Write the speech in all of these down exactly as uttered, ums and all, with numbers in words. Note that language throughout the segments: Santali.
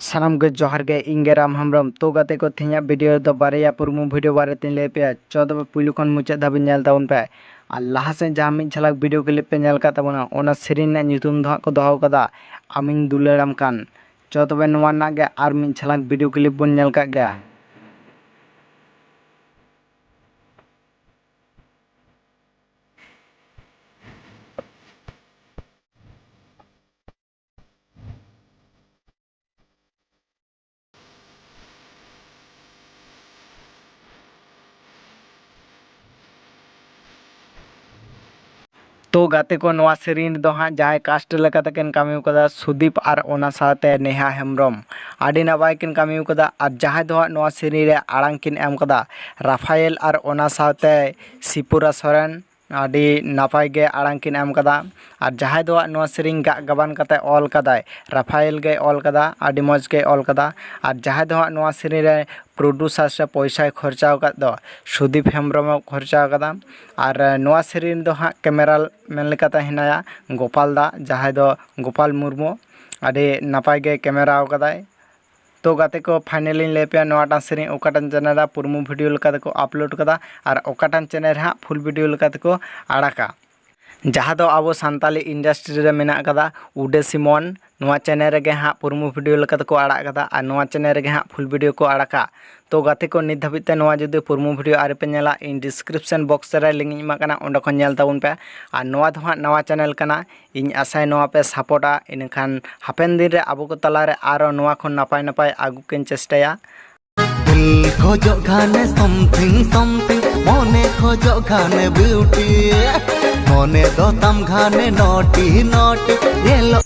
ᱥᱟᱱᱟᱢ ᱜᱮ ᱡᱚᱦᱟᱨ ᱜᱮ, ᱤᱧ ᱜᱮ ᱨᱟᱢ ᱦᱮᱢᱵᱨᱚᱢ᱾ ᱛᱚ ᱜᱟᱛᱮ ᱠᱚ, ᱛᱮᱦᱮᱧᱟᱜ ᱵᱷᱤᱰᱤᱭᱳ ᱨᱮᱫᱚ ᱵᱟᱨᱭᱟ ᱯᱨᱳᱢᱳ ᱵᱷᱤᱰᱤᱭᱳ ᱵᱟᱨᱮ ᱛᱮᱧ ᱞᱟᱹᱭ ᱯᱮᱭᱟ᱾ ᱪᱚ ᱛᱚᱵᱮ ᱯᱩᱭᱞᱩ ᱠᱷᱚᱱ ᱢᱩᱪᱟᱹᱫ ᱫᱷᱟᱹᱵᱤᱡ ᱧᱮᱞ ᱛᱟᱵᱚᱱ ᱯᱮ᱾ ᱟᱨ ᱞᱟᱦᱟ ᱥᱮᱫ ᱡᱟᱦᱟᱸ ᱢᱤᱫ ᱡᱷᱟᱞᱟᱠ ᱵᱷᱤᱰᱤᱭᱳ ᱠᱞᱤᱯ ᱯᱮ ᱧᱮᱞ ᱠᱟᱫ ᱛᱟᱵᱚᱱᱟ, ᱚᱱᱟ ᱥᱮᱨᱮᱧ ᱨᱮᱱᱟᱜ ᱧᱩᱛᱩᱢ ᱫᱚ ᱦᱟᱸᱜ ᱠᱚ ᱫᱚᱦᱚ ᱠᱟᱫᱟ ᱟᱢᱤᱧ ᱫᱩᱞᱟᱹᱲᱟᱢ ᱠᱟᱱ᱾ ᱪᱚ ᱛᱚᱵᱮ ᱱᱚᱣᱟ ᱨᱮᱱᱟᱜ ᱜᱮ ᱟᱨ ᱢᱤᱫ ᱡᱷᱟᱞᱟᱠ ᱵᱷᱤᱰᱤᱭᱳ ᱠᱞᱤᱯ ᱵᱚᱱ ᱧᱮᱞ ᱠᱟᱜ ᱜᱮᱭᱟ᱾ ᱛᱚ ᱜᱟᱛᱮ ᱠᱚ, ᱱᱚᱣᱟ ᱥᱮᱨᱮᱧ ᱨᱮᱫᱚ ᱦᱟᱸᱜ ᱡᱟᱦᱟᱸᱭ ᱠᱟᱥᱴ ᱞᱮᱠᱟᱛᱮ ᱠᱤᱱ ᱠᱟᱹᱢᱤ ᱠᱟᱫᱟ, ᱥᱩᱫᱤᱯ ᱟᱨ ᱚᱱᱟ ᱥᱟᱶᱛᱮ ᱱᱮᱦᱟ ᱦᱮᱢᱵᱨᱚᱢ, ᱟᱹᱰᱤ ᱱᱟᱯᱟᱭ ᱠᱤᱱ ᱠᱟᱹᱢᱤ ᱠᱟᱫᱟ᱾ ᱟᱨ ᱡᱟᱦᱟᱸᱭ ᱫᱚ ᱦᱟᱸᱜ ᱱᱚᱣᱟ ᱥᱮᱨᱮᱧ ᱨᱮ ᱟᱲᱟᱝ ᱠᱤᱱ ᱮᱢ ᱠᱟᱫᱟ, ᱨᱟᱯᱷᱟᱭᱮᱞ ᱟᱨ ᱚᱱᱟ ᱥᱟᱶᱛᱮ ᱥᱤᱯᱩᱨᱟ ᱥᱚᱨᱮᱱ, ᱟᱹᱰᱤ ᱱᱟᱯᱟᱭ ᱜᱮ ᱟᱲᱟᱝ ᱠᱤᱱ ᱮᱢ ᱠᱟᱫᱟ᱾ ᱟᱨ ᱡᱟᱦᱟᱸᱭ ᱫᱚ ᱦᱟᱸᱜ ᱱᱚᱣᱟ ᱥᱮᱨᱮᱧ ᱜᱟᱜ ᱜᱟᱵᱟᱱ ᱠᱟᱛᱮ ᱚᱞ ᱠᱟᱫᱟᱭ, ᱨᱟᱯᱷᱟᱭᱮᱞ ᱜᱮᱭ ᱚᱞ ᱠᱟᱫᱟ, ᱟᱹᱰᱤ ᱢᱚᱡᱽ ᱜᱮᱭ ᱚᱞ ᱠᱟᱫᱟ᱾ ᱟᱨ ᱡᱟᱦᱟᱸᱭ ᱫᱚ ᱦᱟᱸᱜ ᱱᱚᱣᱟ ᱥᱮᱨᱮᱧ ᱨᱮ ᱯᱨᱚᱰᱩᱥᱟᱨ ᱥᱮ ᱯᱚᱭᱥᱟᱭ ᱠᱷᱚᱨᱪᱟ ᱟᱠᱟᱫ ᱫᱚ, ᱥᱩᱫᱤᱯ ᱦᱮᱢᱵᱨᱚᱢ ᱮ ᱠᱷᱚᱨᱪᱟ ᱟᱠᱟᱫᱟ᱾ ᱟᱨ ᱱᱚᱣᱟ ᱥᱮᱨᱮᱧ ᱫᱚ ᱦᱟᱸᱜ ᱠᱮᱢᱮᱨᱟ ᱢᱮᱱ ᱞᱮᱠᱟᱛᱮ ᱦᱮᱱᱟᱭᱟ ᱜᱳᱯᱟᱞ ᱫᱟ, ᱡᱟᱦᱟᱸᱭ ᱫᱚ ᱜᱳᱯᱟᱞ ᱢᱩᱨᱢᱩ, ᱟᱹᱰᱤ ᱱᱟᱯᱟᱭ ᱜᱮ ᱠᱮᱢᱮᱨᱟ ᱟᱠᱟᱫᱟᱭ᱾ ᱛᱚ ᱜᱟᱛᱮ ᱠᱚ, ᱯᱷᱟᱭᱱᱮᱞᱤᱧ ᱞᱟᱹᱭ ᱟᱯᱮᱭᱟ, ᱱᱚᱣᱟᱴᱟᱝ ᱥᱮᱨᱮᱧ ᱚᱠᱟᱴᱟᱝ ᱪᱮᱱᱮᱞ ᱨᱮ ᱯᱨᱳᱢᱳ ᱵᱷᱤᱰᱤᱭᱳ ᱞᱮᱠᱟ ᱛᱮᱠᱚ ᱟᱯᱞᱳᱰ ᱠᱟᱫᱟ ᱟᱨ ᱚᱠᱟᱴᱟᱝ ᱪᱮᱱᱮᱞ ᱨᱮ ᱦᱟᱸᱜ ᱯᱷᱩᱞ ᱵᱷᱤᱰᱤᱭᱳ ᱞᱮᱠᱟ ᱛᱮᱠᱚ ᱟᱲᱟᱜᱟ, ᱡᱟᱦᱟᱸ ᱫᱚ ᱟᱵᱚ ᱥᱟᱱᱛᱟᱞᱤ ᱤᱱᱰᱟᱥᱴᱨᱤ ᱨᱮ ᱢᱮᱱᱟᱜ ᱠᱟᱫᱟ ᱩᱰᱟᱹᱥᱤ ᱢᱚᱱ᱾ ᱱᱚᱣᱟ ᱪᱮᱱᱮᱞ ᱨᱮᱜᱮ ᱦᱟᱸᱜ ᱯᱨᱳᱢᱳ ᱵᱷᱤᱰᱤᱭᱳ ᱞᱮᱠᱟ ᱛᱮᱠᱚ ᱟᱲᱟᱜ ᱠᱟᱫᱟ ᱟᱨ ᱱᱚᱣᱟ ᱪᱮᱱᱮᱞ ᱨᱮᱜᱮ ᱦᱟᱸᱜ ᱯᱷᱩᱞ ᱵᱷᱤᱰᱤᱭᱳ ᱠᱚ ᱟᱲᱟᱜᱟ᱾ ᱛᱚ ᱜᱟᱛᱮ ᱠᱚ, ᱱᱤᱛ ᱫᱷᱟᱹᱵᱤᱡ ᱛᱮ ᱱᱚᱣᱟ ᱡᱩᱫᱤ ᱯᱨᱳᱢᱳ ᱵᱷᱤᱰᱤᱭᱳ ᱟᱹᱣᱨᱤ ᱯᱮ ᱧᱮᱞᱟ, ᱤᱧ ᱰᱤᱥᱠᱨᱤᱯᱥᱚᱱ ᱵᱚᱠᱥ ᱨᱮ ᱞᱤᱝᱠ ᱤᱧ ᱮᱢᱟᱜ ᱠᱟᱱᱟ, ᱚᱸᱰᱮ ᱠᱷᱚᱱ ᱧᱮᱞ ᱛᱟᱵᱚᱱ ᱯᱮ᱾ ᱟᱨ ᱱᱚᱣᱟ ᱫᱚ ᱦᱟᱸᱜ ᱱᱟᱣᱟ ᱪᱮᱱᱮᱞ ᱠᱟᱱᱟ, ᱤᱧ ᱟᱥᱟᱭ ᱱᱚᱣᱟ ᱯᱮ ᱥᱟᱯᱳᱨᱴᱟ, ᱤᱱᱟᱹᱠᱷᱟᱱ ᱦᱟᱯᱮᱱ ᱫᱤᱱ ᱨᱮ ᱟᱵᱚ ᱠᱚ ᱛᱟᱞᱟᱨᱮ ᱟᱨᱚ ᱱᱚᱣᱟ ᱠᱷᱚᱱ ᱱᱟᱯᱟᱭ ᱱᱟᱯᱟᱭ ᱟᱹᱜᱩ ᱠᱚᱧ ᱪᱮᱥᱴᱟᱭᱟ᱾ ᱫᱤᱞ ᱠᱷᱚᱡᱚᱜ ᱠᱷᱟᱱᱮ something something, ᱢᱚᱱᱮ ᱠᱷᱚᱡᱚᱜ ᱠᱷᱟᱱᱮ beauty, ᱢᱚᱱᱮ ᱫᱚ ᱛᱟᱢ ᱠᱷᱟᱱᱮ naughty naughty, ᱧᱮᱞᱚᱜ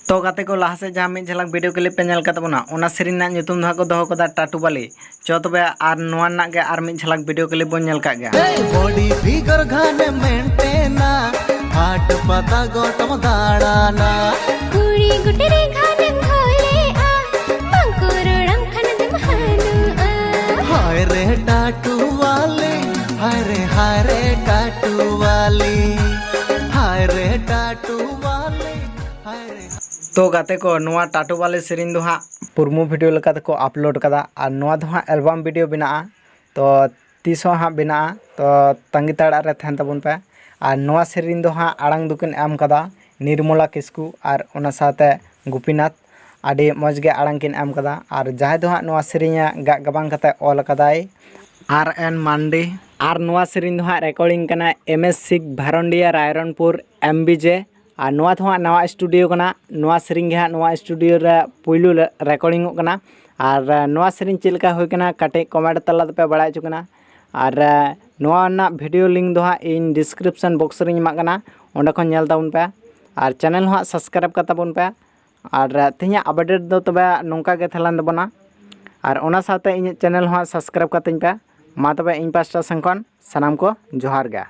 ᱛᱚ ᱜᱟᱛᱮ ᱠᱚ, ᱞᱟᱦᱟ ᱥᱮᱫ ᱡᱟᱦᱟᱸ ᱢᱤᱫ ᱡᱷᱟᱞᱟᱠ ᱵᱷᱤᱰᱤᱭᱳ ᱠᱞᱤᱯ ᱯᱮ ᱧᱮᱞ ᱠᱟᱫ ᱛᱟᱵᱚᱱᱟ, ᱚᱱᱟ ᱥᱮᱨᱮᱧ ᱨᱮᱱᱟᱜ ᱧᱩᱛᱩᱢ ᱫᱚ ᱦᱟᱸᱜ ᱠᱚ ᱫᱚᱦᱚ ᱠᱟᱫᱟ ᱴᱟᱴᱩ ᱵᱟᱞᱤ᱾ ᱪᱚ ᱛᱚᱵᱮ ᱟᱨ ᱱᱚᱣᱟ ᱨᱮᱱᱟᱜ ᱜᱮ ᱟᱨ ᱢᱤᱫ ᱡᱷᱟᱞᱟᱠ ᱵᱷᱤᱰᱤᱭᱳ ᱠᱞᱤᱯ ᱵᱚᱱ ᱧᱮᱞ ᱠᱟᱜ ᱜᱮᱭᱟ᱾ ᱵᱚᱰᱤ ᱯᱷᱤᱜᱟᱨ ᱜᱷᱟᱱᱮ ᱢᱮᱱᱴᱮᱱᱟ, ᱦᱟᱴ ᱯᱟᱛᱟ ᱜᱚᱴᱟᱢ ᱫᱟᱬᱟᱱᱟ᱾ ᱠᱩᱲᱤ ᱜᱩᱴᱤ ᱨᱮ ᱜᱷᱟᱱᱮᱢ ᱜᱷᱚᱞᱮᱜᱼᱟ, ᱵᱟᱝ ᱠᱚ ᱨᱚᱲᱟᱢ ᱠᱷᱟᱱ ᱫᱚᱢ ᱦᱟᱹᱱᱩᱜᱼᱟ᱾ ᱦᱟᱭ ᱨᱮ ᱴᱟᱴᱩ ᱣᱟᱞᱤ, ᱦᱟᱭ ᱨᱮ, ᱦᱟᱭ ᱨᱮ ᱴᱟᱴᱩ ᱣᱟᱞᱤ, ᱦᱟᱭ ᱨᱮ ᱴᱟᱴᱩ ᱣᱟᱞᱤ, ᱦᱟᱭ ᱨᱮ᱾ ᱛᱚ ᱜᱟᱛᱮ ᱠᱚ, ᱱᱚᱣᱟ ᱴᱟᱴᱩ ᱵᱟᱞᱮ ᱥᱮᱨᱮᱧ ᱫᱚ ᱦᱟᱸᱜ ᱯᱩᱨᱢᱩ ᱵᱷᱤᱰᱤᱭᱳ ᱞᱮᱠᱟ ᱛᱮᱠᱚ ᱟᱯᱞᱳᱰ ᱠᱟᱫᱟ, ᱟᱨ ᱱᱚᱣᱟ ᱫᱚ ᱦᱟᱸᱜ ᱮᱞᱵᱟᱢ ᱵᱷᱤᱰᱤᱭᱳ ᱵᱮᱱᱟᱜᱼᱟ᱾ ᱛᱚ ᱛᱤᱥ ᱦᱚᱸ ᱦᱟᱸᱜ ᱵᱮᱱᱟᱜᱼᱟ, ᱛᱚ ᱛᱟᱺᱜᱤ ᱛᱟᱲᱟᱜ ᱨᱮ ᱛᱟᱦᱮᱱ ᱛᱟᱵᱚᱱ ᱯᱮ᱾ ᱟᱨ ᱱᱚᱣᱟ ᱥᱮᱨᱮᱧ ᱫᱚ ᱦᱟᱸᱜ ᱟᱲᱟᱝ ᱫᱚᱠᱤᱱ ᱮᱢ ᱠᱟᱫᱟ ᱱᱤᱨᱢᱚᱞᱟ ᱠᱤᱥᱠᱩ ᱟᱨ ᱚᱱᱟ ᱥᱟᱶᱛᱮ ᱜᱳᱯᱤᱱᱟᱛᱷ᱾ ᱟᱹᱰᱤ ᱢᱚᱡᱽ ᱜᱮ ᱟᱲᱟᱝ ᱠᱤᱱ ᱮᱢ ᱠᱟᱫᱟ᱾ ᱟᱨ ᱡᱟᱦᱟᱸᱭ ᱫᱚ ᱦᱟᱸᱜ ᱱᱚᱣᱟ ᱥᱮᱨᱮᱧ ᱜᱟᱜ ᱜᱟᱵᱟᱱ ᱠᱟᱛᱮ ᱚᱞ ᱠᱟᱫᱟᱭ ᱟᱨ ᱮᱱ ᱢᱟᱱᱰᱤ᱾ ᱟᱨ ᱱᱚᱣᱟ ᱥᱮᱨᱮᱧ ᱫᱚ ᱦᱟᱸᱜ ᱨᱮᱠᱚᱨᱰᱤᱝ ᱠᱟᱱᱟ M S ᱥᱤᱠ ᱵᱷᱟᱨᱚᱱᱰᱤᱭᱟ ᱨᱟᱭᱨᱚᱱᱯᱩᱨ M B J. ᱟᱨ ᱱᱚᱣᱟ ᱫᱚ ᱦᱟᱸᱜ ᱱᱟᱣᱟ ᱥᱴᱩᱰᱤᱭᱳ ᱠᱟᱱᱟ᱾ ᱱᱚᱣᱟ ᱥᱮᱨᱮᱧ ᱜᱮ ᱦᱟᱸᱜ ᱱᱚᱣᱟ ᱥᱴᱩᱰᱤᱭᱳ ᱨᱮ ᱯᱩᱭᱞᱩ ᱨᱮ ᱨᱮᱠᱚᱨᱰᱤᱝᱚᱜ ᱠᱟᱱᱟ᱾ ᱟᱨ ᱱᱚᱣᱟ ᱥᱮᱨᱮᱧ ᱪᱮᱫ ᱞᱮᱠᱟ ᱦᱩᱭ ᱠᱟᱱᱟ, ᱠᱟᱹᱴᱤᱡ ᱠᱚᱢᱮᱱᱴ ᱛᱟᱞᱟ ᱛᱮᱯᱮ ᱵᱟᱲᱟᱭ ᱦᱚᱪᱚ ᱠᱟᱱᱟ᱾ ᱟᱨ ᱱᱚᱣᱟ ᱨᱮᱱᱟᱜ ᱵᱷᱤᱰᱤᱭᱳ ᱞᱤᱝᱠ ᱫᱚ ᱦᱟᱸᱜ ᱤᱧ ᱰᱤᱥᱠᱨᱤᱯᱥᱚᱱ ᱵᱚᱠᱥ ᱨᱤᱧ ᱮᱢᱟᱜ ᱠᱟᱱᱟ, ᱚᱸᱰᱮ ᱠᱷᱚᱱ ᱧᱮᱞ ᱛᱟᱵᱚᱱ ᱯᱮ᱾ ᱟᱨ ᱪᱮᱱᱮᱞ ᱦᱚᱸ ᱦᱟᱸᱜ ᱥᱟᱵᱥᱠᱨᱟᱭᱤᱵ ᱠᱟᱛᱟ ᱵᱚᱱ ᱯᱮ᱾ ᱟᱨ ᱛᱮᱦᱮᱧᱟᱜ ᱟᱯᱰᱮᱴ ᱫᱚ ᱛᱚᱵᱮ ᱱᱚᱝᱠᱟ ᱜᱮ ᱛᱟᱦᱮᱸ ᱞᱮᱱ ᱛᱟᱵᱚᱱᱟ᱾ ᱟᱨ ᱚᱱᱟ ᱥᱟᱶᱛᱮ ᱤᱧᱟᱹᱜ ᱪᱮᱱᱮᱞ ᱦᱚᱸ ᱦᱟᱸᱜ ᱥᱟᱵᱥᱠᱨᱟᱭᱤᱵ ᱠᱟᱛᱤᱧ ᱯᱮ᱾ ᱢᱟ ᱛᱚᱵᱮ ᱤᱧ ᱯᱟᱥᱴᱟ ᱥᱮᱱ ᱠᱷᱚᱱ ᱥᱟᱱᱟᱢ ᱠᱚ ᱡᱚᱦᱟᱨ ᱜᱮ᱾